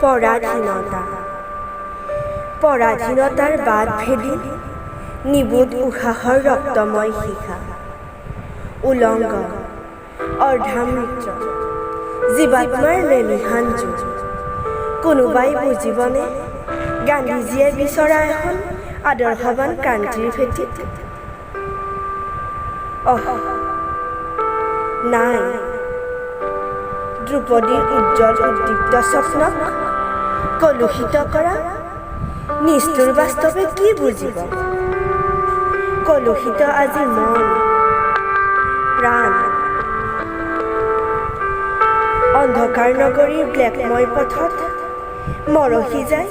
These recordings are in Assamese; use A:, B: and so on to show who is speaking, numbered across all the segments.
A: পৰাধীনতা, পৰাধীনতাৰ বাট ভেদি নিবোধ উশাহৰ ৰক্তময় শিখা। উলংগ অৰ্ধামৃত জীৱাত্মাৰ লেলিহান জুই। কোনোবাই বুজিবনে গান্ধীজীয়ে বিচৰা এখন আদৰ্শৱান ক্ৰান্তিৰ ভেটিত? অহ নাই, দ্ৰৌপদীৰ উজ্জ্বল উদ্দীপ্ত স্বপ্নক কলুষিত কৰা নিষ্ঠুৰ বাস্তৱে কি বুজিব? কলুষিত আজি মন প্ৰাণ। অন্ধকাৰ নগৰীৰ ব্লেকময় পথত মৰহি যায়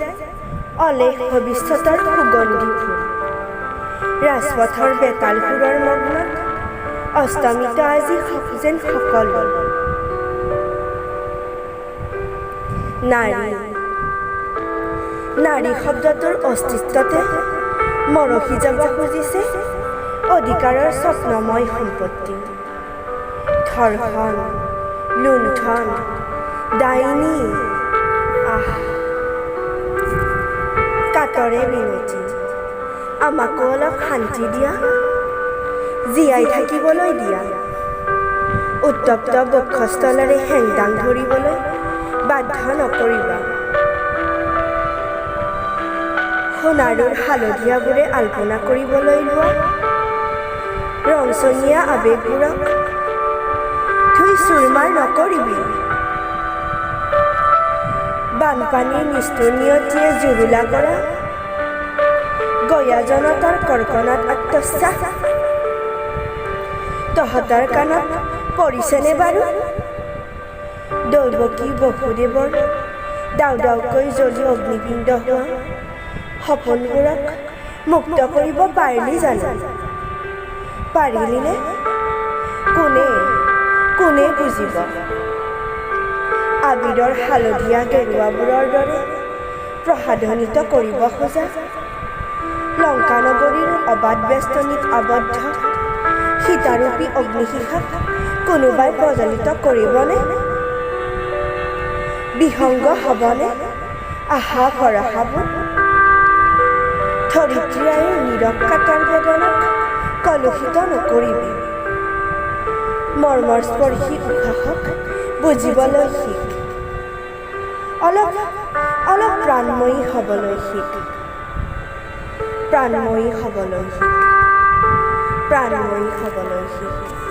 A: অলেখ ভৱিষ্যতৰ সুগন্ধি ফুল। ৰাজপথৰ বেতাল সুৰৰ মগ্নত অস্তমিত আজি যেন সকলো। নাৰী, নাৰী শব্দটোৰ অস্তিত্বতে মৰহি যাব খুজিছে অধিকাৰৰ স্বপ্নময় সম্পত্তি। ধৰ্ষণ, লুণ্ঠন, ডাইনী, আহ, কাতৰে মিনতি, আমাকো অলপ শান্তি দিয়া, জীয়াই থাকিবলৈ দিয়া। উত্তপ্ত বক্ষস্থলেৰে হেংদাং ধৰিবলৈ বাধ্য নকৰিবা। সোণাৰুৰ হালধীয়াবোৰে আল্পনা কৰিবলৈ লোৱা ৰংচঙীয়া আৱেগবোৰক ধুই চুৰমাৰ নকৰিবি। বানপানীৰ নিষ্ঠুৰ নিয়তিয়ে জুৰুলা কৰা গঞা জনতাৰ কৰ্কনাদ আত্মশ্বাস তহঁতৰ কাণত পৰিছেনে বাৰু? দৈৱকী বসুদেৱৰ দাউ দাউকৈ জ্বলি অগ্নিপিণ্ড হোৱা সপোনবোৰক মুক্ত কৰিব পাৰিলি জানো? পাৰিলিনে? কোনে কোনে বুজিব? আবিৰৰ হালধীয়া গেৰুৱাবোৰৰ দৰে প্ৰসাধনিত কৰিব খোজা লংকা নগৰীৰ অবাধ বেষ্টনীত আবদ্ধ সীতাৰূপী অগ্নিশিখাক কোনোবাই প্ৰজ্বলিত কৰিবনে? বিহংগ হ'বনে আশা ভৰসাবোৰ? ধৰিত্ৰী আইৰ নীৰৱ কাতৰ বেদনাক কলুষিত নকৰিবি। মৰ্মস্পৰ্শী উশাহক বুজিবলৈ শিক, অলপ অলপ প্ৰাণময়ী হ'বলৈ শিক, প্ৰাণময়ী হ'বলৈ শিক, প্ৰাণময়ী হ'বলৈ শিক।